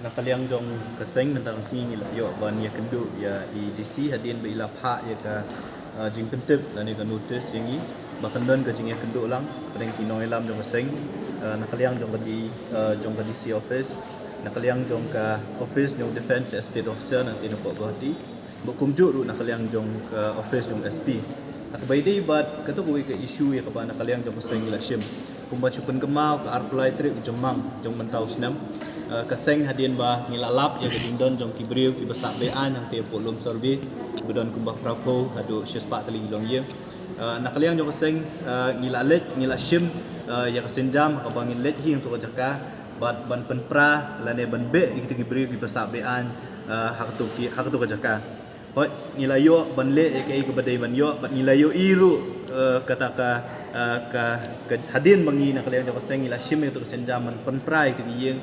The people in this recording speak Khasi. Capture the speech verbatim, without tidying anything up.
Na ka liang jong ka seng mynta ka sngi ngi la ïoh ban ïakynduh ïa i D C hadien ba i la phah ïa ka, uh, jingpyntip lane ka notice ïa ngi ba kan don ka jingïakynduh lang pdeng ki nongïalam jong ka seng, uh, na ka liang jong ka D, uh, jong ka D C office, na ka liang jong ka office jong defense estate officer na tei na pok Guwahati. Ba kumjuh ruh na ka liang jong ka office jong S P. Ha kaba ïadei bad kato kawei ka issue ïa kaba na ka liang jong ka seng ngi la shim. Kumba shu pynkynmaw ka arphew lai tarik u Jymmang jong mynta u snem. Uh, ka seng hadien ba ngi la lap ïa ka jingdon jong ki briew kiba sah be-aiñ hangtei hapoh Lumshorbe ba don kumba phraphew haduh shispah tylli ki longïing. Uh, na ka liang jong ka seng, uh, ngi la leit ngi la shim, uh, ïa ka sienjam kaba ngin leit hi hangto ka jaka bad ban pynpra lane ban beh ïa kito ki briew kiba sah be-aiñ, uh, ha kato ki, ha kato ka jaka. Hooid, ngi la ïoh ban leh ïa kaei kaba dei ban ïoh bad ngi la ïohi ruh, uh, kata ka, uh, ka, ka hadien ba ngi na ka liang jong ka seng ngi la shim ïa kato ka sienjam ban pynpra ïa kito ki ïing